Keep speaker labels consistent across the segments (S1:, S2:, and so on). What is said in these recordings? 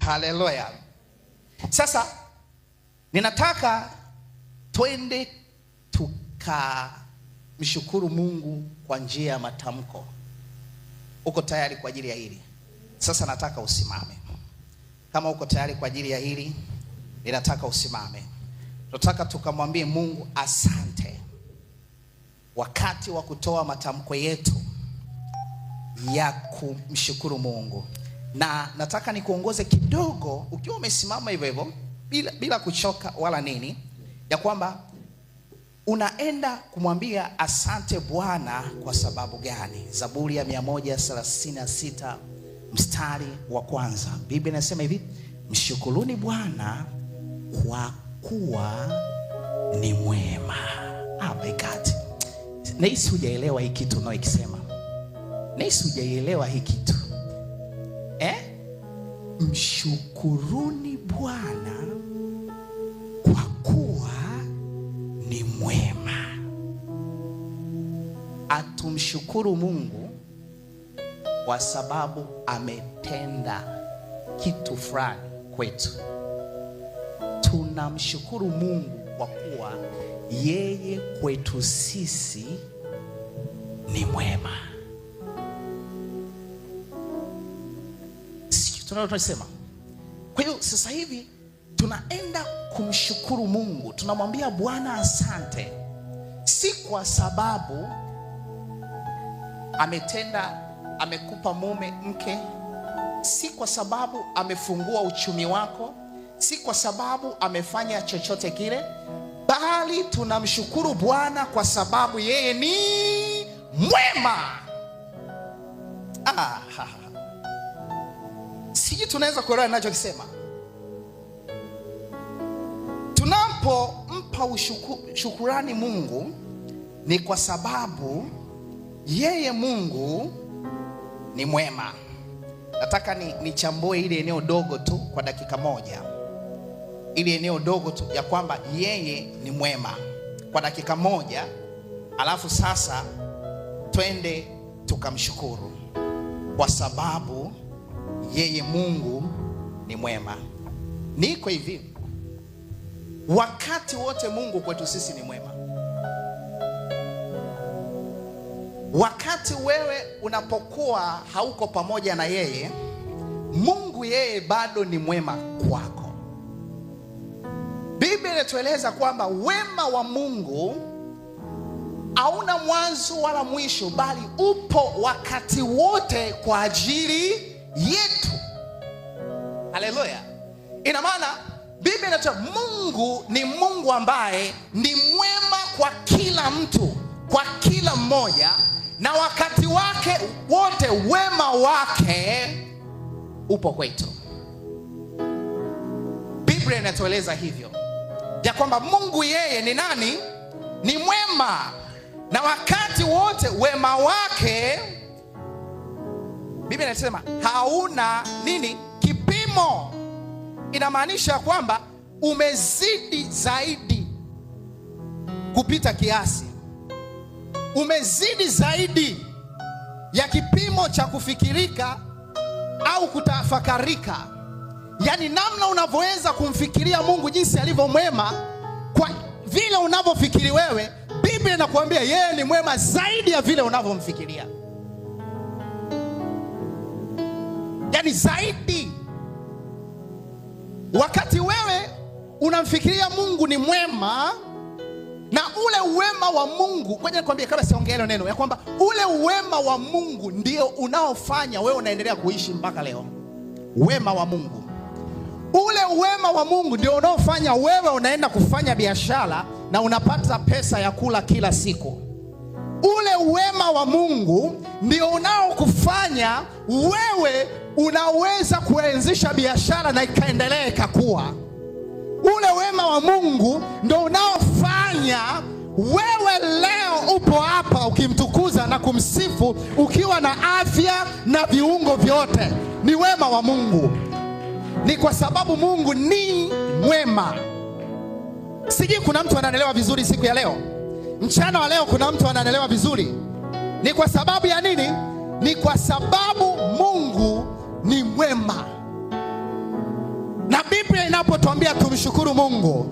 S1: Haleluya. Sasa ninataka twende tukamshukuru Mungu kwa njia ya matamko. Uko tayari kwa ajili ya hili? Sasa nataka usimame. Kama uko tayari kwa ajili ya hili, ninataka usimame. Tunataka tukamwambie Mungu asante. Wakati wa kutoa matamko yetu ya kumshukuru Mungu. Na nataka nikuongoze kidogo ukiwa umesimama hivyo hivyo bila kuchoka wala nini, ya kwamba unaenda kumwambia asante Bwana kwa sababu gani? Zaburi ya 136 mstari wa kwanza. Biblia inasema hivi: mshukuruni Bwana kwa kuwa ni mwema. Oh my God. Nahisi hujaelewa hii kitu unayoisema. Nahisi hujaelewa hii kitu. Mshukuruni Bwana kwa kuwa ni mwema. Atumshukuru Mungu kwa sababu ametenda kitu fulani kwetu. Tunamshukuru Mungu kwa kuwa yeye kwetu sisi ni mwema. Tunasema. Kwa hiyo sasa hivi tunaenda kumshukuru Mungu, tunamwambia Bwana asante, si kwa sababu ametenda, amekupa mume mke, si kwa sababu amefungua uchumi wako, si kwa sababu amefanya chochote kile, bali tunamshukuru Bwana kwa sababu yeye ni mwema. Sijui tunaweza kuelewa ninachokisema. Tunapompa shukurani Mungu ni kwa sababu yeye Mungu ni mwema. Nataka nichambue ile eneo dogo tu kwa dakika moja. Ile eneo dogo tu ya kwamba yeye ni mwema kwa dakika moja, alafu sasa twende tukamshukuru kwa sababu yeye Mungu ni mwema. Niko hivi, wakati wote Mungu kwetu sisi ni mwema. Wakati wewe unapokuwa hauko pamoja na yeye, Mungu yeye bado ni mwema kwako. Biblia inatueleza kwamba wema wa Mungu hauna mwanzo wala mwisho, bali upo wakati wote kwa ajili yetu. Haleluya. Ina maana Biblia inasema Mungu ni Mungu ambaye ni mwema kwa kila mtu, kwa kila mmoja, na wakati wake wote wema wake upo kwetu. Biblia inatueleza hivyo, ya kwamba Mungu yeye ni nani? Ni mwema, na wakati wote wema wake, Biblia inasema hauna nini? Kipimo. Inamaanisha kwamba umezidi zaidi kupita kiasi. Umezidi zaidi ya kipimo cha kufikirika au kutafakarika. Yaani namna unavyoweza kumfikiria Mungu jinsi alivyo mwema, kwa vile unavyofikiri wewe, Biblia inakuambia yeye ni mwema zaidi ya vile unavyomfikiria. Yaani zaidi. Wakati wewe unamfikiria Mungu ni mwema, na ule uwema wa Mungu, ngoja nikwambie kabla siongee hilo neno, ya kwamba ule uwema wa Mungu ndio unaofanya wewe unaendelea kuishi mpaka leo. Wema wa Mungu. Ule uwema wa Mungu ndio unaofanya wewe unaenda kufanya biashara na unapata pesa ya kula kila siku. Ule uwema wa Mungu ndio unaokufanya wewe unaweza kuanzisha biashara na ikaendelea ikakua. Ule wema wa Mungu ndio unaofanya wewe leo upo hapa ukimtukuza na kumsifu ukiwa na afya na viungo vyote. Ni wema wa Mungu. Ni kwa sababu Mungu ni mwema. Sijui kuna mtu ananielewa vizuri siku ya leo. Mchana wa leo kuna mtu ananielewa vizuri. Ni kwa sababu ya nini? Ni kwa sababu Mungu ni mwema. inapotuambia tumshukuru Mungu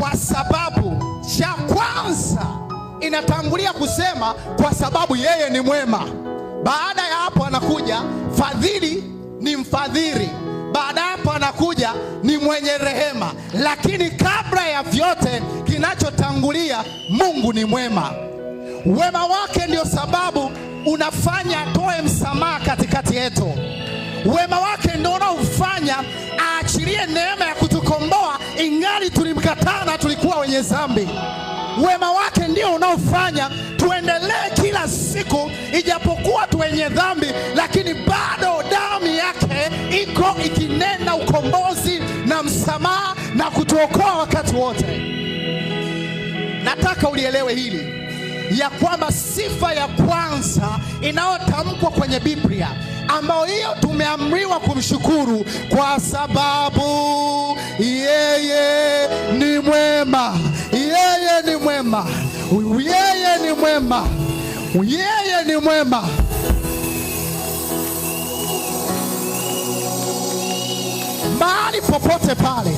S1: kwa sababu, cha kwanza inatangulia kusema kwa sababu yeye ni mwema. Baada ya hapo anakuja fadhili ni mfadhili. Baada ya hapo anakuja ni mwenye rehema. Lakini kabla ya vyote, kinachotangulia, Mungu ni mwema. Wema wake ndio sababu unafanya atoe msamaha katikati yetu. Wema wake ndio unaofanya aachilie neema ya kutukomboa ingali tulimkataa na tulikuwa wenye dhambi. Wema wake ndio unaofanya tuendelee kila siku, ijapokuwa tu wenye dhambi, lakini bado damu yake iko ikinena ukombozi na msamaha na kutuokoa wakati wote. Nataka ulielewe hili, ya kwamba sifa ya kwanza inayotamkwa kwenye Biblia, ambayo hiyo tumeamriwa kumshukuru kwa sababu yeye ni mwema. Yeye ni mwema. Yeye ni mwema. Yeye ni mwema. Mahali popote pale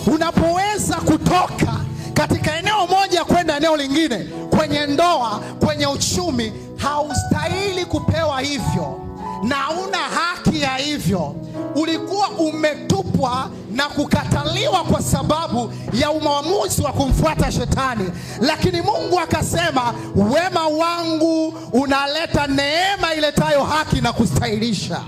S1: unapoweza kutoka katika eneo moja kwenda eneo lingine, kwenye ndoa, kwenye uchumi, haustahili kupewa hivyo na huna haki ya hivyo. Ulikuwa umetupwa na kukataliwa kwa sababu ya uamuzi wa kumfuata shetani, lakini Mungu akasema, wema wangu unaleta neema iletayo haki na kustahilisha.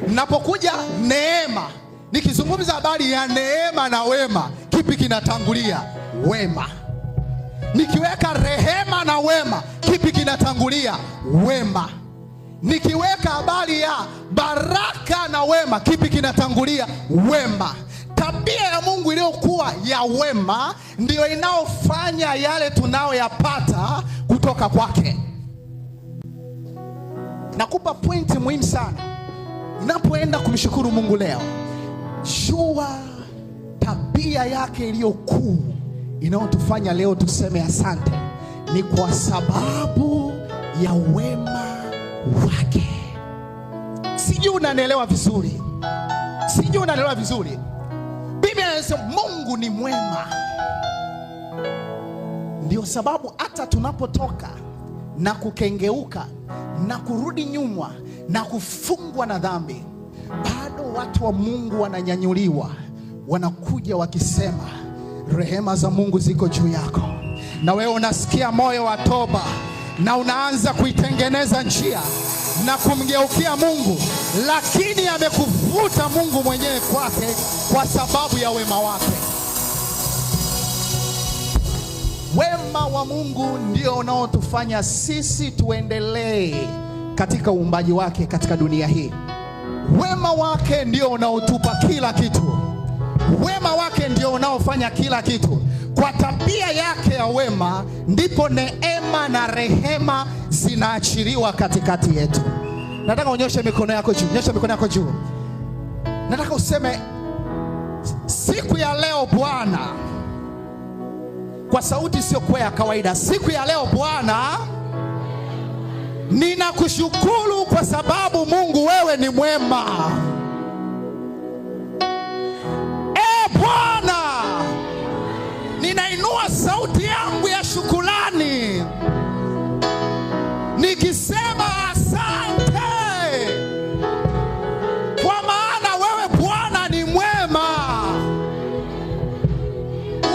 S1: Napokuja neema, nikizungumza habari ya neema na wema, kipi kinatangulia? Wema. Nikiweka rehema na wema, kipi kinatangulia? Wema. Nikiweka habari ya baraka na wema, kipi kinatangulia? Wema. Tabia ya Mungu iliyokuwa ya wema ndiyo inaofanya yale tunayoyapata kutoka kwake. Nakupa pointi muhimu sana. Unapoenda kumshukuru Mungu leo, jua tabia yake iliyokuu inayotufanya leo tuseme asante ni kwa sababu ya wema wake. Sijui unanielewa vizuri. Sijui unanielewa vizuri. Biblia inasema Mungu ni mwema. Ndio sababu hata tunapotoka na kukengeuka na kurudi nyuma na kufungwa na dhambi, bado watu wa Mungu wananyanyuliwa, wanakuja wakisema rehema za Mungu ziko juu yako. Na wewe unasikia moyo wa toba na unaanza kuitengeneza njia na kumgeukia Mungu, lakini amekuvuta Mungu mwenyewe kwake kwa sababu ya wema wake. Wema wa Mungu ndio unaotufanya sisi tuendelee katika uumbaji wake katika dunia hii. Wema wake ndio unaotupa kila kitu. Wema wake ndio unaofanya kila kitu. Kwa tabia yake ya wema ndipo neema na rehema zinaachiliwa katikati yetu. Nataka unyoshe mikono yako juu. Nyosha mikono yako juu. Nataka useme, siku ya leo Bwana, kwa sauti isiyokuwa ya kawaida, siku ya leo Bwana, ninakushukuru kwa sababu Mungu wewe ni mwema. Bwana, ninainua sauti yangu ya shukrani nikisema asante, kwa maana wewe Bwana ni mwema.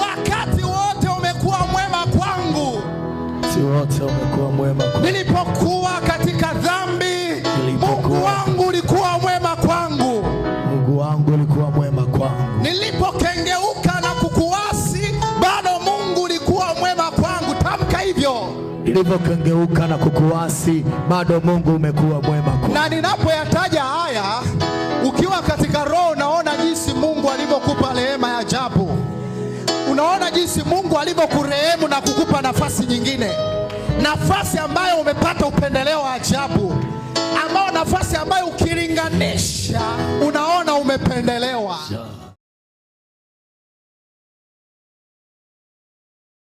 S1: Wakati wote umekuwa mwema kwangu.
S2: Si wote umekuwa mwema kwangu.
S1: Nilipokuwa katika dhambi, Mungu wangu ulikuwa mwema kwangu.
S2: Mungu wangu ulikuwa mwema kwangu.
S1: Nilipokengeuka na kukuasi, bado Mungu ulikuwa mwema kwangu. Tamka hivyo.
S2: Nilipokengeuka na kukuasi, bado Mungu umekuwa mwema kwangu.
S1: Na ninapoyataja haya, ukiwa katika roho unaona jinsi Mungu alivyokupa rehema ya ajabu. Unaona jinsi Mungu alivyokurehemu na kukupa nafasi nyingine. Nafasi ambayo umepata upendeleo wa ajabu, ambao nafasi ambayo ukilinganisha unaona umependelewa.